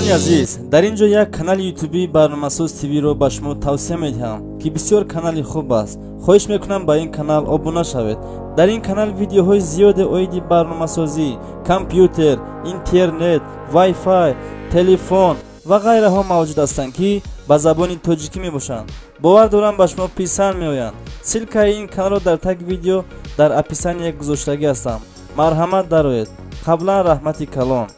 Дӯстони азиз, дар ин ҷо як канали ютубии Барномасоз ТВ-ро ба шумо тавсия медиҳам, ки бисёр канали хуб аст. Хоҳиш мекунам, ба ин канал обуна шавед. Дар ин канал видеоҳои зиёде оиди барномасозӣ, компютер, интернет, вай-фай, телефон ва ғайраҳо мавҷуд ҳастанд, ки ба забони тоҷикӣ мебошанд. Бовар дорам, ба шумо писанд меоянд. Ссылка и ин каналро дар таги видео дар описание гузоштагӣ ҳастам. Марҳамат, дароед. Қаблан раҳмати калон.